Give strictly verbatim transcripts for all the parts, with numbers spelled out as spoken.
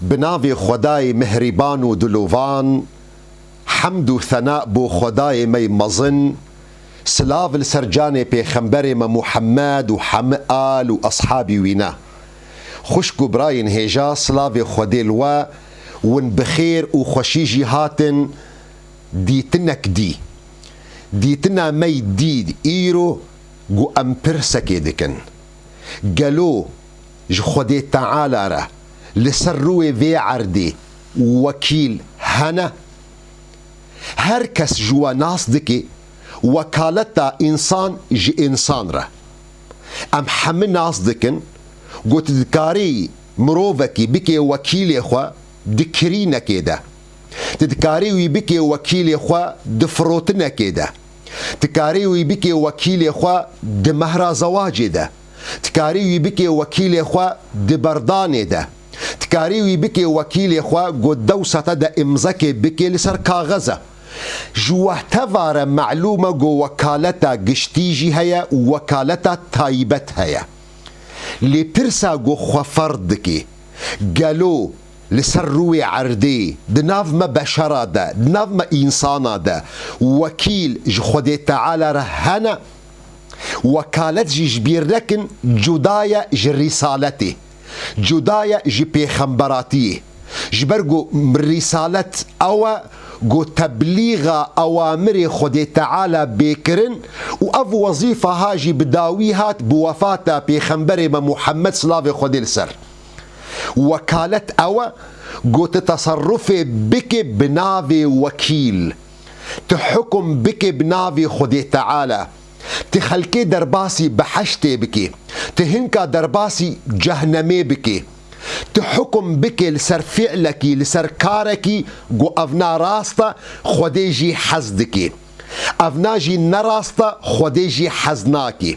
Bi navê Xwedayê mihrîban û dilovan, hemd û thena bo Xwedayê me yê mezin, silav li ser canê Pêxemberê me Muhammed û hemî al û eshabî wî ne. Xwişk û birayên hêja, silavê Xwedê li we, win bi xêr û xweşî jî hatin dîtinek dî. Dîtina me yê dî îro ku em pirsekê dikin. Gelo ji Xwedê Teala re li ser rûyê vê erdê wekîl hene? Her kes ji we nas dike wekaleta însan ji însan re. Em hemî nas dikin ku tu dikarî mirovekî bike wekîlê xwe di kirînekê de. Tu dikarî wî bike wekîlê xwe di firotinekê de. Dikarî wî bike wekîlê xwe di mehra zewacê de. Dikarî wî bike wekîlê xwe di berdanê de. Dikarî wî bike wekîlê xwe ku dewsa te de îmzekê bike li ser kaxeza. Ji we teva re melûm e ku wekaleta giştî jî heye û wekaleta taybet heye. Lê pirsa ku xwe ferz dike, gelo li ser rûyê erdê, di nav me beşera de, di nav me însana de, wekîl ji Xwedê Teala re hene? Wekalet jî ji bîr nekin, cuda ye ji rîsaletê, cuda ye ji pêxemberatiyê. Ji ber ku rîsalet ew e ku teblîxa ewamirê Xwedê Teala bê kirin û ev wezîfa ha jî bi dawî hat bi wefata Pêxemberê me Muhammed, silavê Xwedê li ser. Wekalet ew e ku tu teserrufê bike bi navê wekîl. Tu hukum bike bi navê Xwedê Teala. Tu xelkê derbasî behiştê bike. Tu hinka derbasî cehnemê bike. Tu hukum bike li ser fi'lekî, li ser karekî ku evna rast e, Xwedê jî hez dike. Evna jî ne rast e, Xwedê jî hez nake.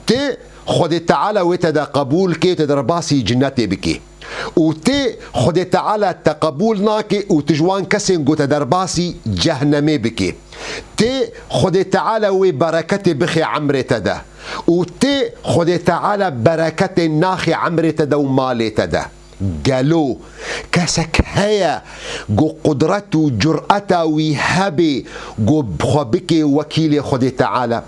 Tê Xwedê Teala wê te de qebûl ke, te derbasî cinnetê bike. Û tê Xwedê Teala te qebûl nake û tu ji wan kesên ku te derbasî cehnemê bike. Tê Xwedê Teala wê bereketê bixe emrê te de. Û tê Xwedê Teala bereketê naxe emrê te de û malê te de. Gelo kesek heye ku qudret û cureta wî hebe ku xwe bike wekîlê Xwedê Teala?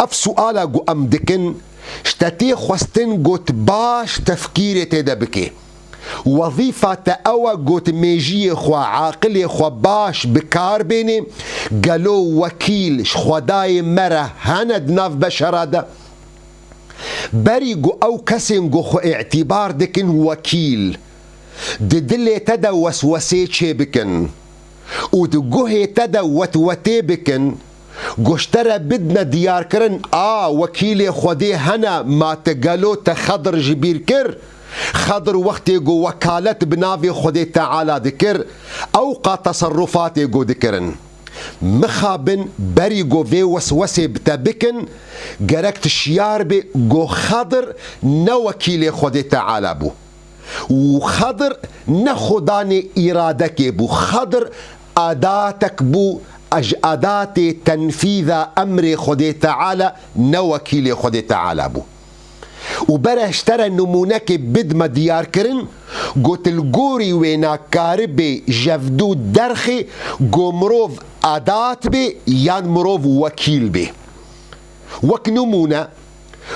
Ev suala ku em dikin, ji te tê xwestin ku tu baş tefkîrê tê de bike. Wezîfa te ew e ku tu mêjiyê xwe, aqilê xwe baş bi kar bênê. Gelo wekîl ji Xwedayê me re hene di nav beşera de? Berî ku ew kesên ku xwe îtîbar dikin wekîl, di dilê te de weswesê çêbikin û di guhê te de wetwetê bikin, ku ji te re bidine diyarkirin, a, wekîlê Xwedê hene, ma te gelo te Xedir ji bîr kir? Xedir wextê ku wekalet bi navê Xwedê Teala dikir, ew qa teserrufatê ku dikirin. Mixabin berî ku vê weswesê bi te bikin, gerek tu şiyar bî ku Xedir ne wekîlê Xwedê Teala bû. Û Xedir ne xudanê îradekê bû. Xedir adatek bû, ji adatê tenfîza emrê Xwedê Teala, ne wekîlê Xwedê Teala bû. Û bere ji te re nimûnekê bidme diyarkirin, got li gorî wêna karibê jevdû derxê, go mirov adat bê yan mirov wekîl bê. Wek nimûne,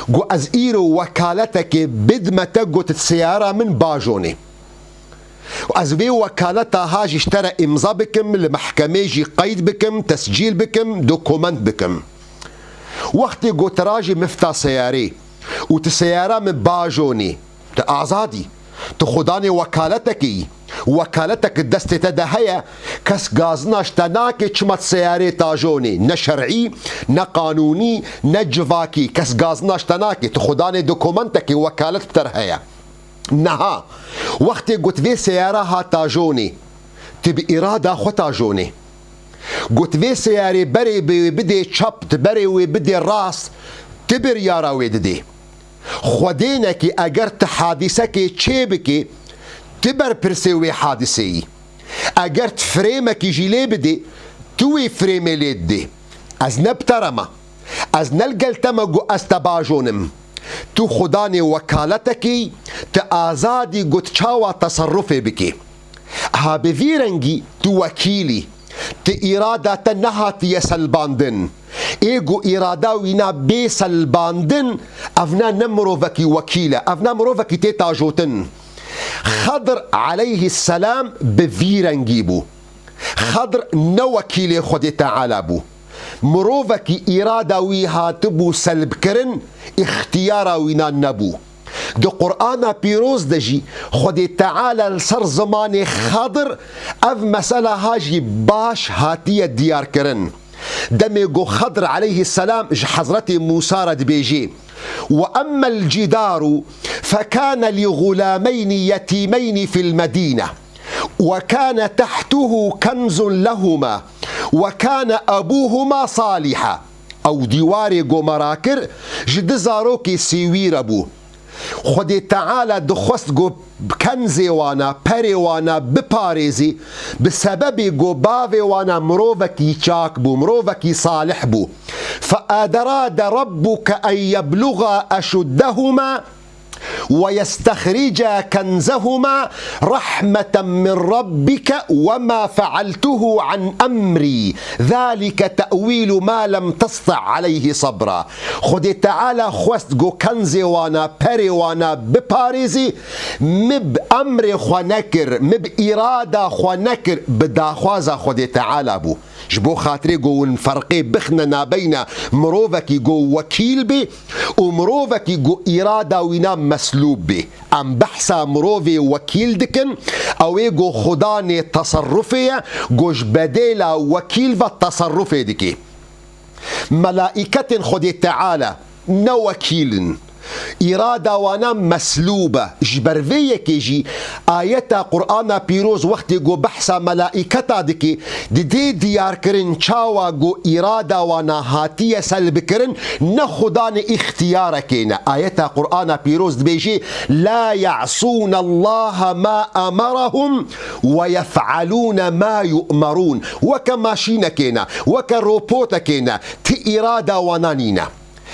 go ez îro wekaletekê bidme te, got di seyara min bajonê. Ez vê wekaleta ha jî ji te re îmza bikim, li mehkemê jî qeyd bikim, tescîl bikim, dokument bikim. Wextê ku tu rajî mifta seyarê û tu seyara min bajonî, tu azad î. Tu xudanê wekaletekê yî. Wekaletek di destê te de heye, kes gazina ji te nake çima tu seyarê tajonê. Ne şer'î, ne qanûnî, ne civakî. Kes gazina ji te nake. Tu xudanê dokumentekê wekalet bi te re heye. Niha, wextê got vê seyara ha tajonê, tu bi îrada xwe tajonê. Got vê seyarê berê bi wê bidê çap, tu berê wê bidê rast, tu biryara wê didê. Xwedênekî eger tu hadîsekê çê bikê, tu berpirsê wê hadîseyî. Eger tu firêmekî jî lê bidê, tu wê firêmê lê didê. Ez ne bi te re me. Ez ne li gel te me ku ez te bajonim. Tu xudanê wekaletekî, tu azadî got çawa teserrufê bikê. Ha bi vî rengî tu wekîlî, tu îrada te nehatiye selbandin. Ê ku îrada wî na bê selbandin, ev ne ne mirovekî wekîl e, ev ne mirovekî tê tajotin. Xedr aleyhisselam bi vî rengî bû. Xedr ne wekîlê Xwedê Teala bû. Mirovekî îrada wî hatibû selbkirin, îxtiyara wî nan nebû. Di Qur'ana Pîroz de jî Xwedê Teala li ser zimanê Xedr ev mesela ha jî baş hatiye diyarkirin. Demê ku Xedr aleyhisselam ji Hezretê Mûsa re dibêjê, "Ve emmel cidaru fekane li gulameyni yetîmeyni fil medîne." "Ve kâne tehtûhû kenzun lehûmâ, ve kâne ebûhûmâ salîhâ." Ew dîwarê ku me rakir, ji du zarokê sêwî re bû. Xwedê Teala dixwest ku kenzê wana, perê wana biparêzî, bi sebebê ku bavê wana mirovekî çak bû, mirovekî salih bû. "Fe erade Rabbuke en yebluga eşuddehûmâ." "Ve yestexrica kenzehuma rahmeten min rabbike ve ma fealtuhu an emri. Zalike te'wilu ma lem testi' aleyhi sabra." Xwedê Teala xwest ku kenzê wana, perê wana biparêzî, min bi emrê xwe nekir, min bi îrada xwe nekir, bi daxwaza Xwedê Teala bû. Ji bo xatirê ku hûn ferqê bixine nabeyna mirovekî ku wekîl bê û mirovekî ku îrada wî na meslûb bê. Em behsa mirovê wekîl dikin, ew ê ku xudanê teserrufê ye, ku ji bedêla wekîl ve teserrufê dike. Melaîketên Xwedê Teala ne wekîl in. Îrada wana meslûb e. Ji ber vê yekê jî ayeta Qur'ana Pîroz wextê ku behsa melaîketa dike, didê diyarkirin çawa ku îrada wana hatiye selbkirin, ne xudanê îxtiyarekê ne. Ayeta Qur'ana Pîroz dibêjê, "La ya'sûne Allaha ma amerahum ve yef'alûne ma yu'merûn." Weke maşînekê ne, weke ropotekê ne, ti îrada wana nîne.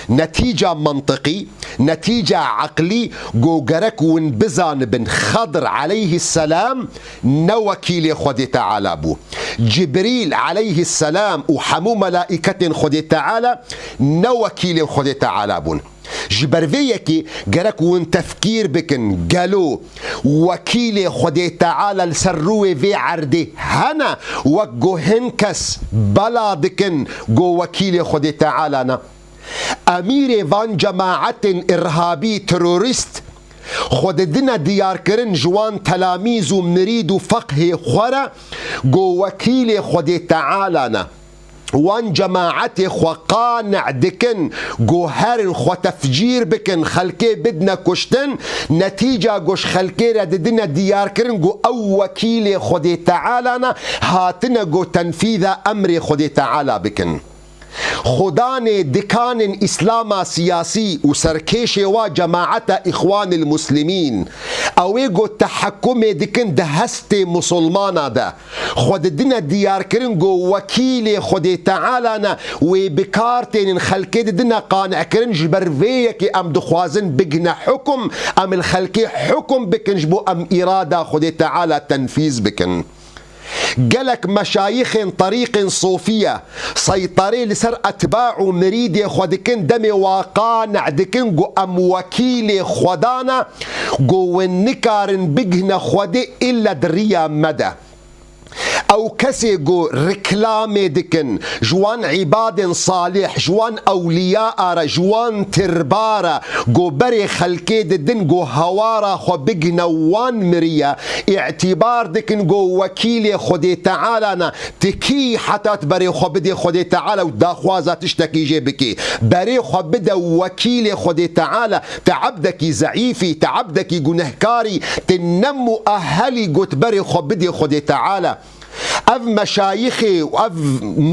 Netîca mantiqî, netîca eqlî ku gerek hûn bizanibin, Xedr aleyhisselam ne wekîlê Xwedê Teala bû. Cibrîl aleyhisselam û hemû melaîketên Xwedê Teala ne wekîlên Xwedê Teala bûn. Ji ber vê yekê gerek hûn tefkîr bikin, gelo wekîlê Xwedê Teala li ser rûyê vê erdê hene, wek ku hin kes bela dikin ku wekîlê Xwedê Teala ne? Emîrê van cemaetên îrhabî, terorîst, xwe didine diyarkirin ji wan telamîz û mirîd û feqhê xwe re ku wekîlê Xwedê Teala ne. Wan cemaetê xwe qane' dikin ku herin xwe tefcîr bikin, xelkê bidine kuştin, netîca ku ji xelkê re didine diyarkirin ku ew wekîlê Xwedê Teala ne, hatine ku tenfîza emrê Xwedê Teala bikin. Xudanê dikanên Îslama siyasî û serkêşê wa cemaeta Îxwanil Muslimîn, ew ê ku tehekkumê dikin di hestê musulmana de, xwe didine diyarkirin ku wekîlê Xwedê Teala ne, wê bi kar tênin, xelkê didine qane'kirin, ji ber vê yekê em dixwazin bigihne hukum, em li xelkê hukum bikin ji bo em îrada Xwedê Teala tenfîz bikin. Gelek meşayixên terîqên sofiye seyterê li ser etba û mirîdê xwe dikin, demê wa qane' dikin ku em wekîlê Xweda ne, ku win nikarin bigihne Xwedê îlle di riya me de. Ew kesê ku reklamê dikin ji wan îbadên salih, ji wan ewliya re, ji wan tirba re, ku berê xelkê didin ku hawara xwe bigihne wan miriye, îtîbar dikin ku wekîlê Xwedê Teala ne, ti kî heta tu berê xwe bidê Xwedê Teala û daxwaza tiştekî jê bikê? Berê xwe bide wekîlê Xwedê Teala, tu ebdekî zeîfî, tu ebdekî gunehkarî, tu ne muehelî ku tu berê xwe bidê Xwedê Teala. Ev meşayixê û ev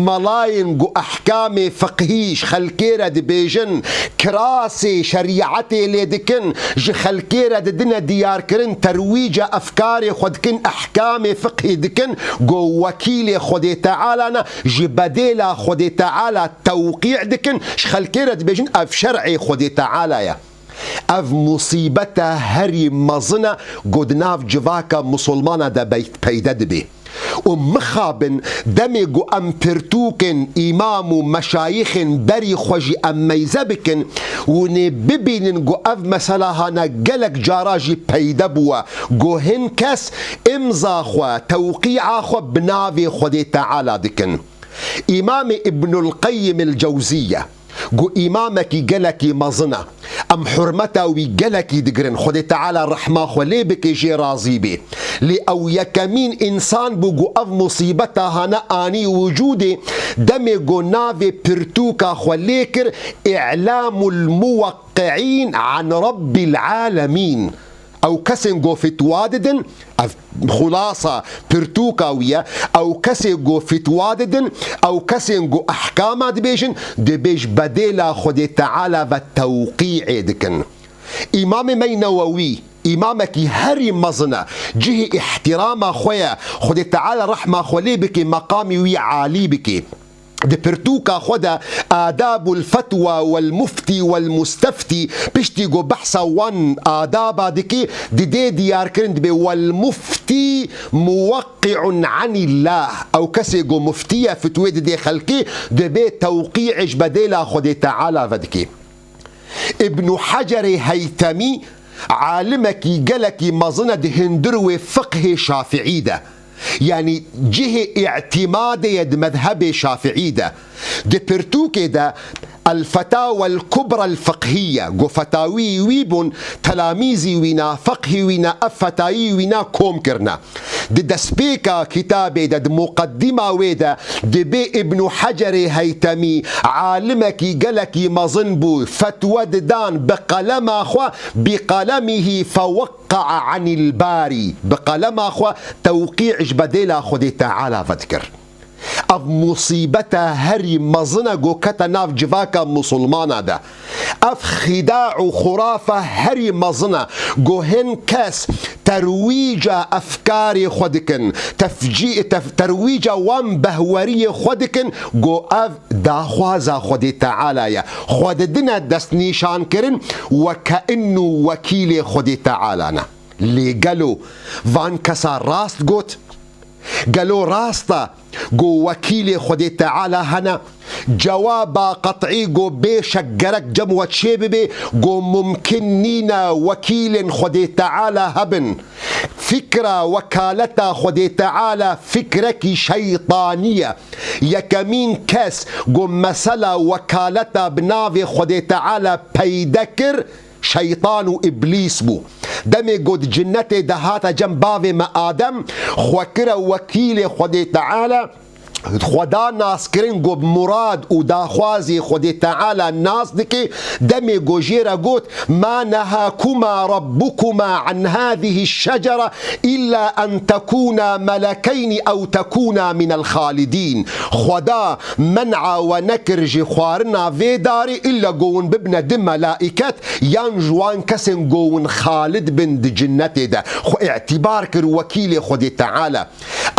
melayên ku ehkamê fiqhî ji xelkê re dibêjin, kirasê şerîetê lê dikin, ji xelkê re didine diyarkirin, terwîca efkarê xwe dikin, ehkamê fiqhî dikin, ku wekîlê Xwedê Teala ne, ji bedêla Xwedê Teala tewqî' dikin, ji xelkê re dibêjin, ev şer'ê Xwedê Teala ye. Ev musîbeta herî mezin e ku di nav civaka misilmana de beyt peyde dibe. Û mixabin demê ku em pirtûkên îmam û meşayîxên berî xwe jî em meyze bikin, hûn ê bibînin ku ev mesela hana gelek cara jî peyde bûwe, ku hin kes îmza xwe, tewqîa xwe bi navê Xwedê Teala dikin. Îmamê Îbnul Qeyyim el Cewzîye, ku îmamekî gelekî mezin e, em hurmeta wî gelekî digirin, Xwedê Teala rehma xwe lê bike, jê razî bê. Lê ew yekemîn însan bû ku ev musîbeta hane anî wicûdê, demê ku navê pirtûka xwe lê kir, Î'lamul Muwekki'în an Rabbil Alemîn. Ew kesên ku fetwa didin, ev xulasa pirtûka wî ye, ew kesê ku fetwa didin, ew kesên ku ehkama dibêjin, dibê ji bedêla Xwedê Teala ve tewqî'ê dikin. Îmamê me Newewî, îmamekî herî mezin e, cihê îhtîrama xwe ye, Xwedê Teala rehma xwe lê bike, meqamî wî alî bike. Di pirtûka xwe de Adabul Fetwa wel Muftî wel Musteftî, piştî ku behsa wan adaba dike, didê diyarkirin, dibê wel muftî muwekki'un anillah. Ew kesê ku muftî ye, fitwê didê xelkê, dibê tewqî'ê ji bedêla Xwedê Teala ve dike. Îbnû Hecerê Heytemî alimekî gelekî mezin e di hundirê fiqhê Şafi'î de. Yanî cihê îtîmadê ye di mezhebê Şafi'î de. Di pirtûkê de El Fetawa El Kubra El Fiqhiye, ku fetawî wî bûn, telamîzî wî na, feqhî wî na, ev fetayî wî na kom kirine. Di destpêka kitabê de, di muqeddîma wê de, dibê Îbnû Hecerê Heytemî alimekî gelekî mezin bû, fetwe didan, bi qelema xwe, bi qelemihi fewekka'a anil barî, bi qelema xwe tewqî ji bedêla Xwedê Teala vedikir. Ev musîbeta herî mezin e ku kete nav civaka misilmana de. Ev xîda û xurafa herî mezin e ku hin kes terwîca efkarê xwe dikin, tefcî-, tef-, terwîca wan behweriyê xwe dikin ku ev daxwaza Xwedê Teala ye. Xwe didine destnîşankirin weke inu wekîlê Xwedê Teala ne. Lê gelo van kesa rast got? Gelo rast e ku wekîlê Xwedê Teala hene? Cewaba qet'î ku bê şek gerek cem we çêbibe ku mumkin nîne wekîlên Xwedê Teala hebin. Fikra wekaleta Xwedê Teala fikrekî şeytanî ye. Yekemîn kes ku mesela wekaleta bi navê Xwedê Teala peyde kir, şeytan û îblîs bû. Demê ku di cinnetê de hate cem bavê me Adem, xwe kire wekîlê Xwedê Teala, xwe da naskirin ku bi murad û daxwazê Xwedê Teala nas dike, demê ku jê re got, "Ma nehakuma rabbukuma an hâzihî şecere îlla en tekûna melekeyni ew tekûna minel xalidîn." Xweda men'a we nekir ji xwarina vê darê, îlla ku hûn bibine di melaiket, yan ji wan kesên ku hûn xalid bin di cinnetê de. Xwe îtîbar kir wekîlê Xwedê Teala.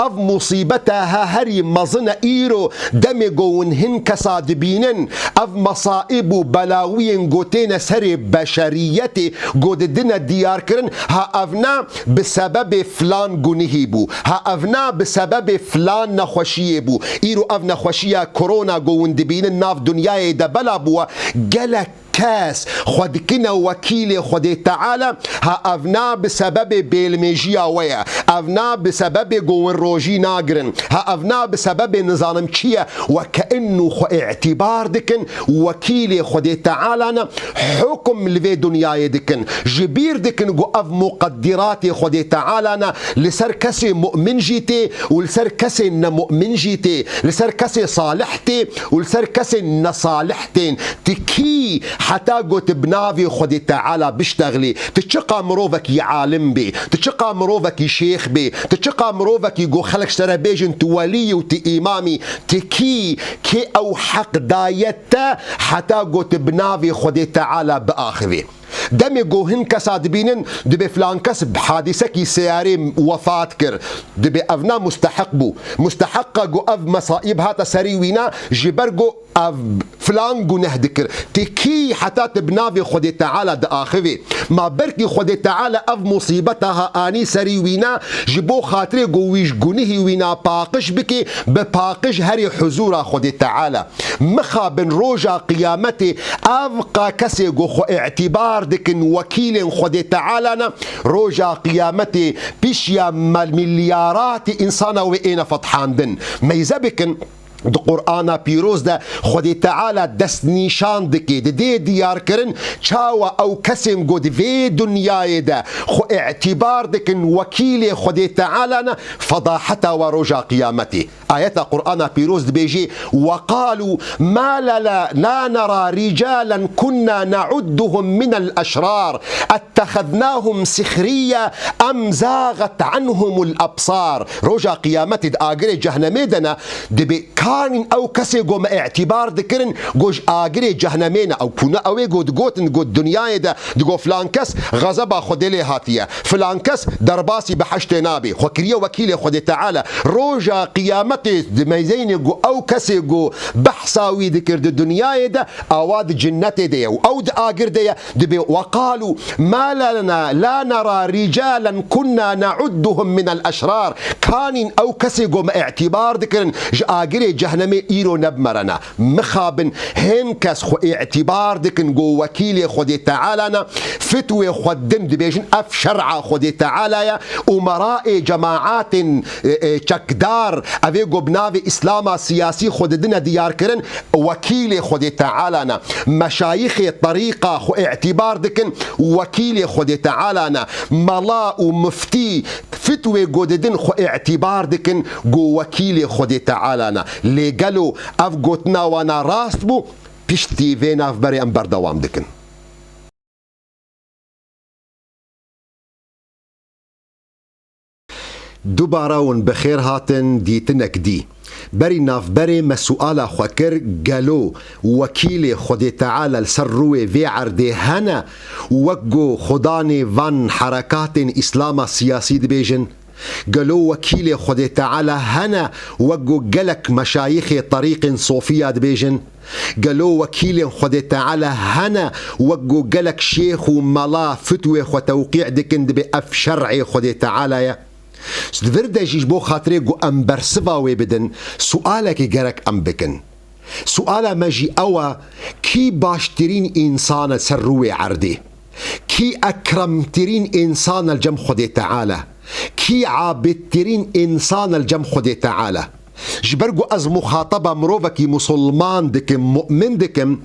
Ev musîbeta he herî mezin e îro, demê ku hûn hin kesa dibînin, ev mesaîb û belawiyên ku têne serê beşeriyetê ku didine diyarkirin, ha ev ne bi sebebê filan gunihî bû, ha ev ne bi sebebê filan nexweşiyê bû. Îro ev nexweşiya korona ku hûn dibînin nav dinyayê de bela bûwe, gelek kes xwe dikine wekîlê Xwedê Teala, ha ev ne bi sebebê bêlimêjiya we ye, ev ne bi sebebê ku hûn rojî nagirin, ha ev ne bi sebebê nizanim çi ye, weke inu xwe îtîbar dikin, wekîlê Xwedê Teala ne, hukm li vê dinyayê dikin. Ji bîr dikin ku ev muqeddiratê Xwedê Teala ne, li ser kesê mu'min jî tê û li ser kesê nemu'min jî tê, li ser kesê salih tê û li ser kesê nesalih tên. Tu kî heta ku tu bi navê Xwedê Teala biştexilî? Tu çiqa mirovekî alim bê, tu çiqa mirovekî şêx bê, tu çiqa mirovekî ku xelk ji te re bêjin tu welî yî û tu îmamî, tu kî, kê ew heq daye te heta ku tu bi navê Xwedê Teala biaxivî? Demê ku hin kesa dibînin, dibê filan kes bi hadîsekî seyarê wefat kir. Dibê ev na musteheq bû. Musteheqa ku ev mesaîb hate serî wî na, ji ber ku ev filan guneh dikir. Ti kî heta ti bi navê Xwedê Teala diaxivê? Ma berkî Xwedê Teala ev musîbeta ha anî serî wî na, ji bo xatirê ku wî ji gunihî wî na paqij bikê, bi paqij herî huzûra Xwedê Teala. Mixabin roja qiyametê ev qa kesê ku xwe îtîbar dikin wekîlên Xwedê Teala ne, roja qiyametê pişiya mel-, milyaratî însana wê êne fethandin. Meyze bikin, di Qur'ana Pîroz de Xwedê Teala destnîşan dike, didê diyarkirin, çawa ew kesên ku di vê dinyayê de xwe îtîbar dikin wekîlê Xwedê Teala ne, fedaheta we roja qiyametê. Ayeta Qur'ana Pîroz dibêjê, "وقالوا ما لنا لا نرى رجالا كنا نعدهم من الأشرار أتخذناهم سخريا أم زاغت عنهم الأبصار." Roja qiyametê di agirê cehnemê de ne, dibê kanîn ew kesê ku me îtîbar dikirin, ku ji agirê cehnemê ne, ew kûne ew ê ku digotin, ku dinyayê de digo filan kes xezeba Xwedê lê hatiye. Filan kes derbasî behiştê nabê. Xwe kiriye wekîlê Xwedê Teala. Roja qiyametê dimeyzeyne ku ew kesê ku behsa wî dikir di dinyayê de, awa di cinnetê de ye û ew di agir de ye, dibê, "وقالوا ما لنا لا نرى رجالا كنا نعدهم من الأشرار." Kanîn ew kesê ku me îtîbar dikirin ji agirê cehnemê îro ne bi me re ne. Mixabin, hin kes xwe îtîbar dikin ku wekîlê Xwedê Teala ne, fitwê xwe din dibêjin, ev şer'a Xwedê Teala ye û meraê cemaatên, e, e, çekdar, evê ku bi navê Îslama siyasî xwe didine diyarkirin, wekîlê Xwedê Teala ne. Meşayixê terîqa xwe îtîbar dikin, wekîlê Xwedê Teala ne. Mela û miftî fitwê ku didin xwe îtîbar dikin ku wekîlê Xwedê Teala ne. Lê gelo ev gotina wana rast bû? Piştî vê navberê em berdewam dikin. Dubare hûn bi xêr hatin dîtinek dî. Berî navberê me suala xwe kir, gelo wekîlê Xwedê Teala li ser rûyê vê erdê hene, wek ku xudanê van herekatên Îslama siyasî dibêjin? Gelo wekîlê Xwedê Teala hene, wek ku gelek meşayixê terîqên sofiya dibêjin? Gelo wekîlên Xwedê Teala hene, wek ku gelek şêx û mela fitwê xwe tewqî dikin, dibê ev şer'ê Xwedê Teala ye? Ji vir de jî ji bo xatirê ku em bersiva wê bidin, sualekê gerek em bikin. Suala me jî ew e, kî baştirîn însan e ser rûyê erdê? Kî ekremtirîn însan e li cem Xwedê Teala? Kî abidtirîn însan e li cem Xwedê Teala? Ji ber ku ez muxateba mirovekî musulman dikim, mu'min dikim,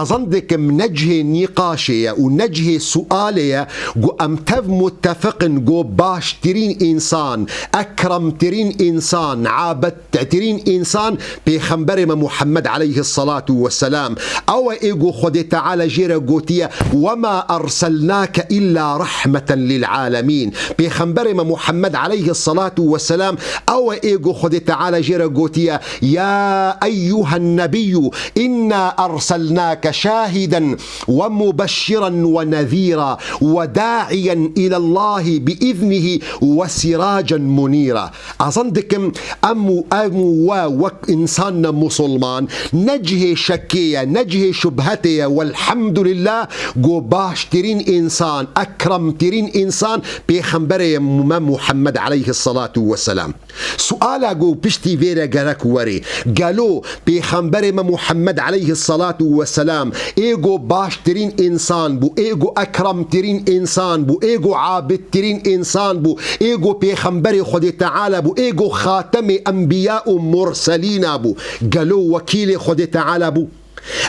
ezan dikim ne cihê nîqaşê ye û ne cihê sualê ye ku em tev muttefiq in ku baştirîn însan, ekremtirîn însan, abidtirîn însan Pêxemberê me Muhammed aleyhissalatu vesselam. Ew e ê ku Xwedê Teala jê re gotiye, "وما أرسلناك إلا رحمة للعالمين." Pêxemberê me Muhammed aleyhissalatu vesselam, ew e ê ku Xwedê Teala jê re gotiye, "يا أيها النبي إنا أرسلناك شاهدا ومبشرا ونذيرا وداعيا إلى الله بإذنه وسراجا منيرا." Ezan dikim, em û, em û we wek însan ne musulman, ne cihê şekê ye, ne cihê şubhetê ye, welhamdulillah, ku baştirîn însan, ekremtirîn însan, pêxemberê me Muhammed aleyhissalatu vesselam. Suala ku piştî vê re gerek werê, gelo Pêxemberê me Muhammed aleyhissalatu vesselam ê ku baştirîn însan bû, ê ku ekremtirîn însan bû, ê ku abidtirîn însan bû, ê ku pêxemberê Xwedê Teala bû, ê ku xatemê enbiya û murselîna bû, gelo wekîlê Xwedê Teala bû?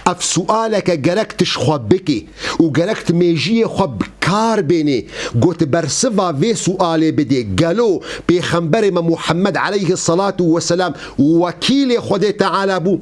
Ev sualeke gerek tu ji xwe bikî û gerek tu mêjiyê xwe bi kar bênê, ku tu bersiva vê sualê bidê, gelo Pêxemberê me Muhammed aleyhissalatu vesselam wekîlê Xwedê Teala bû?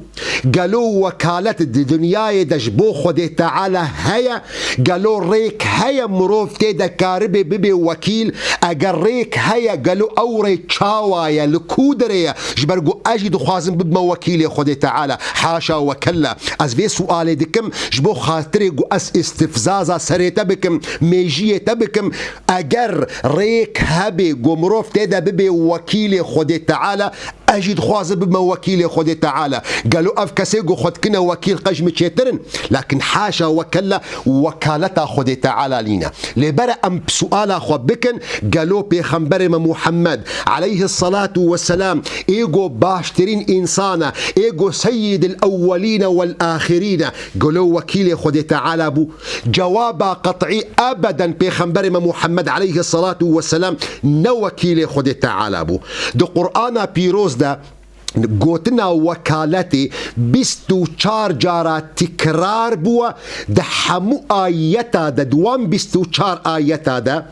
Gelo wekalet di dinyayê de ji bo Xwedê Teala heye? Gelo rêk heye mirov tê de karibe bibe wekîl? Eger rêk heye, gelo ew rê çawa ye, li ku derê ye? Ji ber ku ez jî dixwazim bibime wekîlê Xwedê Teala. Haşa we kella. Ez vê sualê dikim, ji bo xatirê ku ez îstifzaza serê te bikim, mêjiyê te bikim, eger rêk hebe ku mirov tê de bibe wekîlê Xwedê Teala, ez jî dixwazim bibime wekîlê Xwedê Teala. Gelo ev kesê ku xwe dikine wekîl qe ji min çêtir in? Lakin haşa we kella, wekaleta Xwedê Teala nîne. Lê bere em suala xwe bikin, gelo Pêxemberê me Muhammed aleyhissalatu vesselam ê ku baştirîn însan e, ê ku seyyidil ewwelîne wel axirîne, gelo wekîlê Xwedê Teala bû? Cewaba qet'î, ebeden Pêxemberê me Muhammed aleyhissalatu vesselam ne wekîlê Xwedê Teala bû. Di Qur'ana Pîroz de gotina wekaletê bîst û çar cara tikrar bûwe, di hemû ayeta de, di wan bîst û çar ayeta de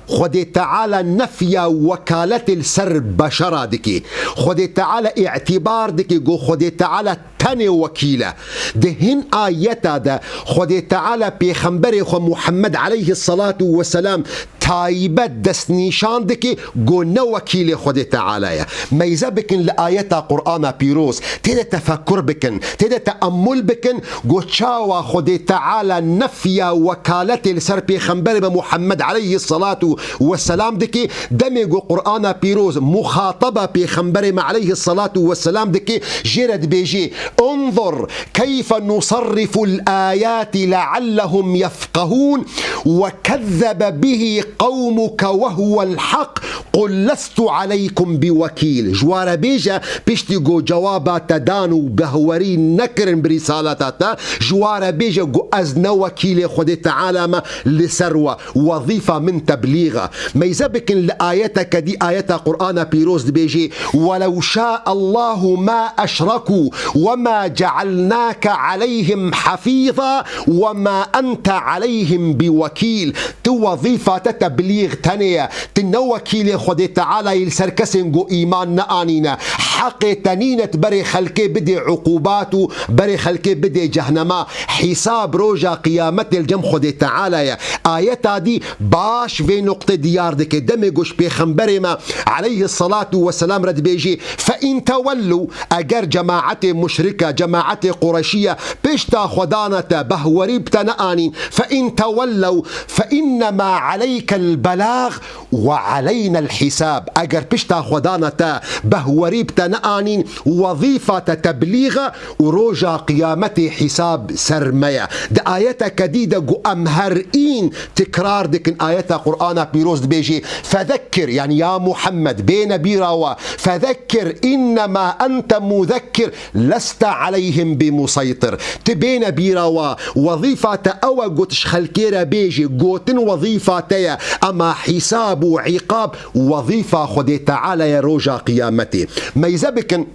Xwedê Teala nefya wekaletê li ser beşera dike. Xwedê Teala îtîbar dike ku Xwedê Teala tenê wekîl e. Di hin ayeta de Xwedê Teala Pêxemberê xwe Muhammed aleyhissalatu vesselam taybet destnîşan dike ku ne wekîlê Xwedê Teala ye. Meyze bikin li ayeta Qur'ana Pîroz, tê de tefekkur bikin, tê de teemmul bikin ku çawa Xwedê Teala nefya wekaletê li ser Pêxemberê me Muhammed aleyhissalatu vesselam dike, demê ku Qur'ana Pîroz muxataba Pêxemberê me aleyhissalatu vesselam dike, jê re dibêjê: انظر كيف نصرف الآيات لعلهم يفقهون وكذب به قومك وهو الحق قل لست عليكم بوكيل. Ji wa re bêje, piştî ku cewaba te dan û behwerî nekirin bi rîsaleta te, ji wa re bêje ku ez ne wekîlê Xwedê Teala me li ser we. Wezîfa min teblîx e. Meyze bikin li ayeteke dî, ayeta Qur'ana Pîroz dibêjê: ولو شاء الله ما أشركوا وما جعلناك عليهم حفيظا وما أنت عليهم بوكيل. Tu wezîfa te teblîx tenê ye. Tu ne wekîlê Xwedê Teala yî li ser kesên ku îman neanîne. Heqê te nîne tu berê xelkê bidê uqubat û berê xelkê bidê cehnema. Hîsab roja qiyametê li cem Xwedê Teala ye. Ayeta dî baş vê nuqtê diyar dike. Demê ku ji Pêxemberê me aleyhissalatu vesselam re dibêjî: فإن تولوا, eger cemaetê muşrike, cemaetê Qureşiye pişta xwe dane te, behwerî bi te neanîn, فإن تولوا فإنما عليك البلاغ وعلينا الحساب. Eger pişta xwe dane te, behwerî bi te neanîn, wezîfa te teblîx e û roja qiyametê hîsab ser me ye. Di ayeteke dî de ku em her în tikrar dikin, ayeta Qur'ana Pîroz dibêjê: فذكر, yanî ya Muhammed, bêne bîra we, فذكر إنما أنت مذكر لست عليهم بمسيطر. Tu bêne bîra we, wezîfa te ew e ku tu ji xelkê re bêjî, gotin wezîfa te ye, ema hîsab û îqab wezîfa Xwedê Teala ye roja qiyametê. Meyze bikin,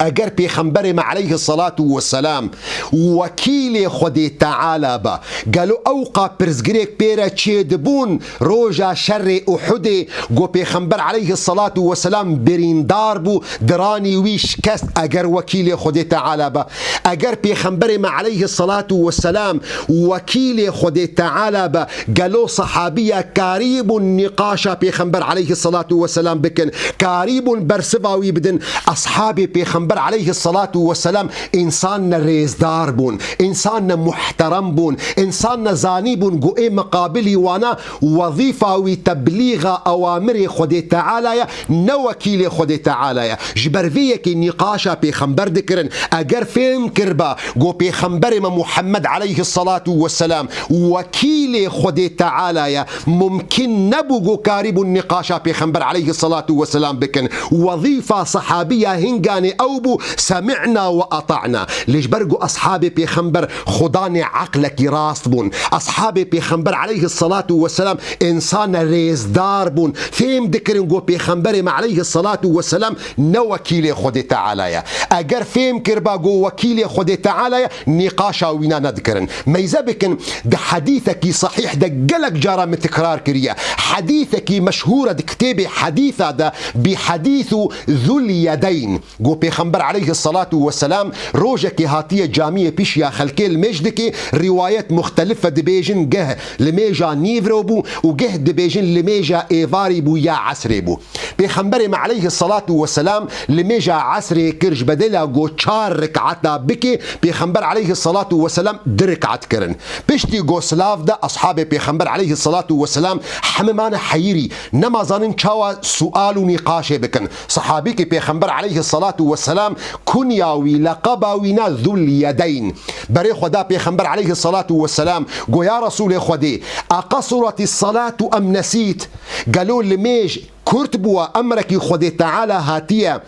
eger Pêxemberê me aleyhissalatu vesselam wekîlê Xwedê Teala be, gelo ewqa pirsgirêk pê re çêdibûn roja şerê Uhudê, ku Pêxember aleyhissalatu vesselam birîndar bû, diranî wî şikest, eger wekîlê Xwedê Teala be? Eger Pêxemberê me aleyhissalatu vesselam wekîlê Xwedê Teala be, gelo sehabiya karî bûn nîqaşa Pêxember aleyhissalatu vesselam bikin? Karî bûn bersiva wî bidin? Eshabê Pêxember aleyhissalatu vesselam însan ne rêzdar bûn, însan ne muhterem bûn, însan ne zanî bûn ku ê miqabilî wana wezîfa wî teblîxa ewamirê Xwedê Teala ye, ne wekîlê Xwedê Teala ye. Ji ber vê yekê nîqaşa Pêxember dikirin. Eger fêm kiriba ku Pêxemberê me Muhammed aleyhissalatu vesselam wekîlê Xwedê Teala ye, mumkin nebû ku karîbûn nîqaşa Pêxember aleyhissalatu vesselam bikin. Wezîfa sehabiya hinganê ew bû: سمعنا وأطعنا. Lê ji ber ku eshabê Pêxember xudanê eqlekî rast bûn, eshabê Pêxember aleyhissalatu vesselam însan rêzdar bûn, fêm dikirin ku Pêxemberê me aleyhissalatu vesselam ne wekîlê Xwedê Teala ye. Eger fêm kiriba ku wekîlê Xwedê Teala ye, nîqaşa wîna nedikirin. Meyze bikin, di hedîsekî sahîh de gelek cara min tikrar kiriye. Hedîsekî meşhûr e di kitêbê hedîsa de, bi hedîsu Zul Yedeyn, ku Pêxember aleyhisselatu vesselam rojekê hatiye camiyê pişiya xelkê limêj dike, rîwayet muxtelif e, dibêjin geh limêja nîvro bû û geh dibêjin limêja êvarî bû ya esrê bû. Pêxemberê me aleyhisselatu vesselam limêja esrê kir, ji bedela got çar rekata bike, Pêxember aleyhisselatu vesselam du rekat kirin. Piştî got silav de, ashabê Pêxember aleyhisselatu vesselam hemî mane heyirî, nema zanin çawa sual û nîqaşê bikin. Sahabîkî Pêxember aleyhisselatu vesselam kunya wî, leqeba wî ne Zul Yedeyn. Berê xwe da Pêxember aleyhisselatu vesselam, got ya Resûlê Xwedê, eqesuretis salatu em nesît? Gelo limêj kurt bûwa, emrekî Xwedê Teala hatiye,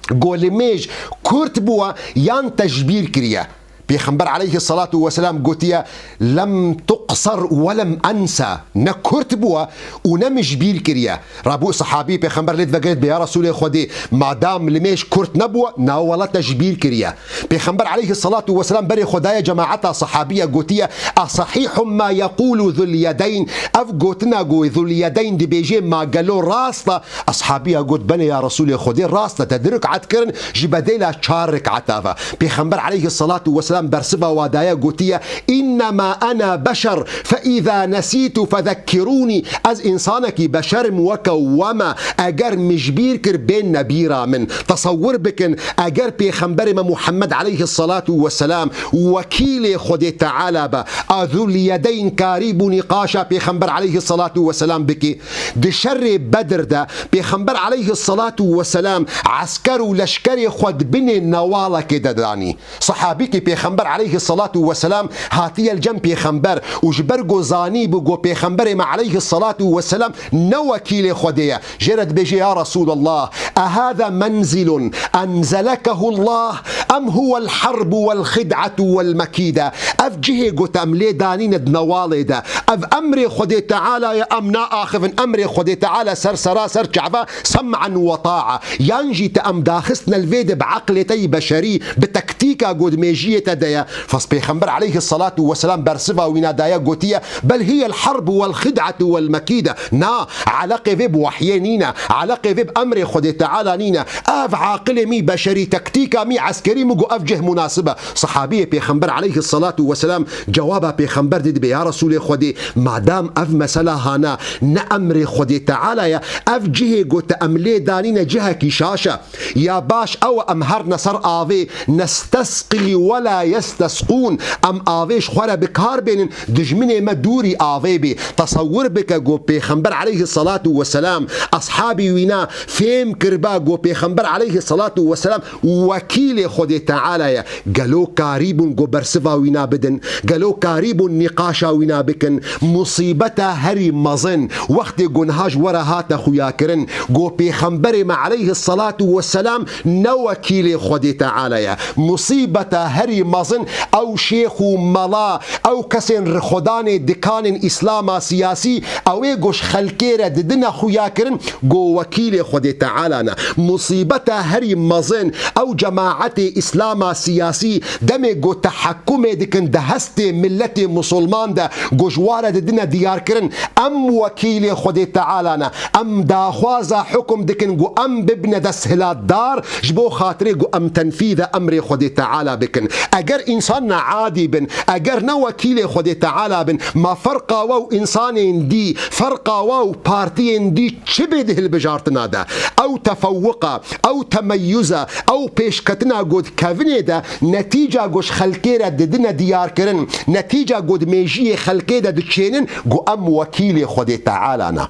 got limêj kurt bûwa yan te ji bîr kiriye? Pêxember aleyhisselatu vesselam gotiye, lem tuqsar ve lem ensa, ne kurt bûwa û ne min ji bîr kiriye. Rabû sahabî Pêxember lê divegerêt bê ya Resûlê Xwedê, madam limêj kurt nebûwa, na wela te ji bîr kiriye. Pêxember aleyhisselatu vesselam berê xwe daye cemaeta sahabiye, gotiye, esehîhun ma yeqûlu Zul Yedeyn? Ev gotina ku Zul Yedeyn dibêje ma gelo rast e? Eshabiya got, belê ya Resûlê Xwedê, rast e, te du rekat kirin ji bedela çar rekata ve. Pêxember aleyhisselatu vesselam bersiva wa daye, gotiye, innema ene beşer, fe îza nesîtu fezekkirûnî. Ez însanekî beşer im weke we me, eger min ji bîr kir, bên nebîra min. Tesewwur bikin, eger Pêxemberê me Muhammed aleyhisselatu vesselam wekîlê Xwedê Teala be, a Zul Yedeyn karî bû nîqaşa Pêxember aleyhisselatu vesselam bike? Di şerê Bedir de Pêxember aleyhisselatu vesselam esker û leşkerê xwe di binê newalekê de danî. Sahabîkî Pêxember aleyhisselatu vesselam hatiye li cem Pêxember û ji ber ku zanî bû ku Pêxemberê me aleyhisselatu vesselam ne wekîlê Xwedê ye, jê re dibêje, ya Resûlallah, ehâze menzilun enzelekehullah em huwel harbu wel xid'atu wel mekîde? Ev cihê ku te em lê danîne di newalê de, ev emrê Xwedê Teala ye, em naaxivin, emrê Xwedê Teala ser sera ser çava, sem'en we ta'a, yan jî te em daxistine li vê de bi eqlê te yî beşerî, bi tektîka ku di mêjiyê te de ye? Fas Pêxember aleyhisselatu vesselam bersiva wîna daye, gotiye, bel hiyel harbu wel xid'atu wel mekîde. Na, eleqê vê bi wehyê nîne, eleqê vê bi emrê Xwedê Teala nîne. Ev aqilê mî beşerî, tektîka mî eskerî, min got ev cih munasib e. Sahabiyê Pêxember aleyhisselatu vesselam cewaba Pêxember dê dibe, ya Resûlê Xwedê, madam ev mesela hana ne emrê Xwedê Teala ye, ev cihê ku te em lê danîne cihekî şaş e. Ya baş ew e, em herne ser avê, nestesqî we la yestesqûn, em avê ji xwe re bi kar bênin, dijminê me dûrî avê bê. Tesewwur bike ku Pêxember aleyhisselatu vesselam eshabî wîna fêm kiriba ku Pêxember aleyhisselatu vesselam wekîlê Xwedê Teala ye. Gelo karî bûn ku bersiva wîna bidin? Gelo karî bûn nîqaşa wîna bikin? Musîbeta herî mezin wextê ku niha ji we re hate xuyakirin ku Pêxemberê me aleyhisselatu vesselam ne wekîlê Xwedê Teala ye. Musîbeta herî mezin ew şêx û mela, ew kesên rixwedanê dikanên Îslama siyasî, ew ê ku ji xelkê re didine xuyakirin ku wekîlê Xwedê Teala ne. Musîbeta herî mezin ew cemaetê Îslama siyasî demê ku tehekkumê dikin di hestê miletê musulman de, ku ji wa re didine diyarkirin, em wekîlê Xwedê Teala ne. Em daxwaza hukum dikin ku em bibine desthilatdar ji bo xatirê ku em tenfîza emrê Xwedê Teala bikin. Eger însan ne adî bin, eger ne wekîlê Xwedê Teala bin, ma ferqa we û însanên dî, ferqa we û partiyên dî çi bê di hilbijartina de? Ew tefewuqa, ew temeyyuza, ew pêşketina ku di kevinê de, netîca ku ji xelkê re didine diyarkirin, netîca ku di mêjiyê xelkê de diçênin, ku em wekîlê Xwedê Teala ne.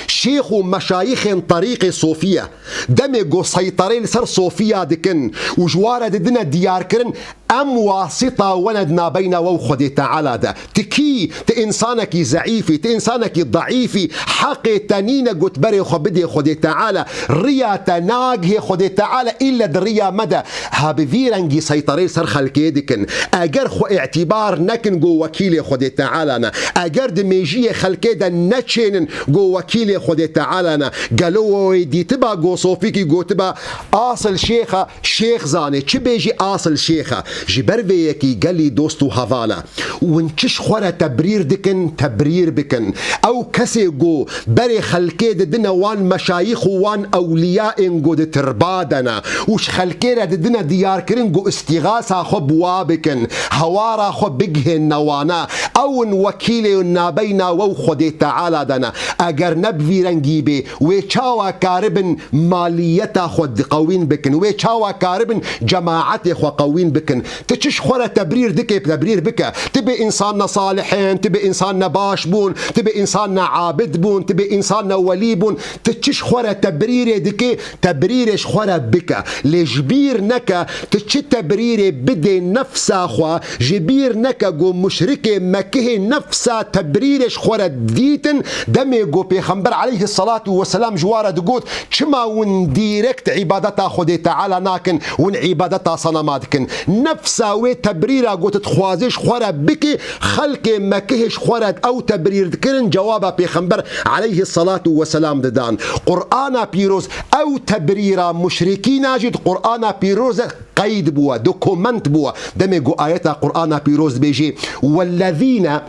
Şêx û meşayixên terîqê sofiye demê ku seyterê li ser sofiya dikin û ji wa re didine diyarkirin, em wasîta we ne di nabeyna we û Xwedê Teala de. Tu kî? Tu însanekî zeîf î, tu însanekî deîf î, heqê te nîne ku tu berê xwe bidê Xwedê Teala, riya te nagihê Xwedê Teala, îlle di riya me de. Ha bi vî rengî seyterê li ser xelkê dikin. Eger xwe îtîbar nekin ku wekîlê Xwedê Teala ne, eger di mêjiyê xelkê de neçênin ku wekîlê Xwedê Teala ne, gelo we wê dîtiba ku sofîkî gotiba, asil şêx e, şêx zanê. Çi bêjî, asil şêx e. Ji ber vê yekî gelî dost û hevala, win çi ji xwe re tebrîr dikin, tebrîr bikin. Ew kesê ku berê xelkê didine wan meşayîx û wan ewliyayên ku di tirba de ne û ji xelkê re didine diyarkirin ku îstîxasa xwe bi wa bikin, hewara xwe bigihênne wana, ew in wekîlê nabeyna we û Xwedê Teala de ne. Eger ne bi vî rengî bê, wê çawa karibin maliyeta xwe di-, qewîn bikin? Wê çawa karibin cemaetê xwe qewîn bikin? Tu çi ji xwe re tebrîr dike, tebrîr bike. Tu bê însan ne salih in, tu bê însan ne baş bûn, tu bê însan ne abid bûn, tu bê însan ne welî bûn. Tu çi ji xwe re tebrîrê dike, tebrîrê ji xwe re bike. Lê ji bîr neke, tu çi tebrîrê bidê nefsa xwe, ji bîr neke ku muşrikê Mekihê nefsa tebrîrê ji xwe re dîtin, demê ku Pêxember aleyhisselatu vesselam ji wa re digot, çima hûn direkt îbadeta Xwedê Teala nakin, hûn îbadeta senema dikin? Nefsa wê tebrîra ku tu dixwazê ji xwe re bikî, xelkê Mekihê ji xwe re ew tebrîr dikirin, cewaba Pêxember aleyhisselatu vesselam didan. Qur'ana pîroz ew tebrîra muşrikîna jî di Qur'ana pîroz de qeyd bûwe, dokument bûwe. Demê ku ayeta Qur'ana pîroz dibêjê, "Wellezîne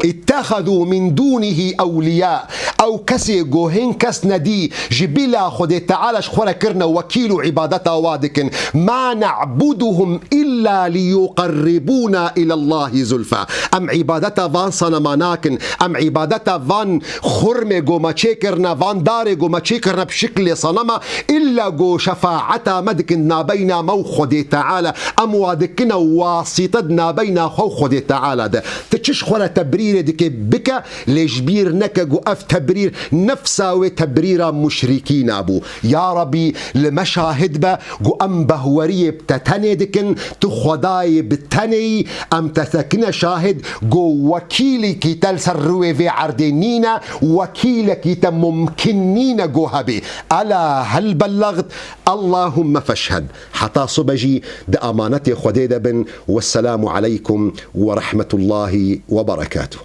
ittehezû min dûnihî ewliyâ." Ew kesê ku hin kes nedî ji bila Xwedê Teala ji xwe re kirine wekîl û îbadeta wa dikin. "Ma ne'buduhum illa liyuqerribûna ilallahî zulfa." Em îbadeta van sanema nakin. Em îbadeta van xurmê ku me çêkirine, van darê ku me çêkirine bi şiklê sanema, illa ku şefaeta me dikin nabeyna me û Xwedê Teala. Em wa dikine wasîte di nabeyna xwe û Xwedê Teala de. Tu çi ji xwe re tebrîrê dike, bike, lê ji bîr neke ku ev tebrîr nefsa wê tebrîra muşrikîna bû. Ya Rebî, li me şahid be ku em behweriyê bi te tenê dikin, tu Xwedayê bi tenê yî, em te sekine şahid ku wekîlekî te li ser rûyê vê erdê nîne, wekîlekî te mumkin nîne ku hebe. Ela hel bellagt, Allahumme feşhed. Heta sibe jî di amanetê Xwedê de bin. Wesselamu aleykum ve rahmetullahi ve berekatuh.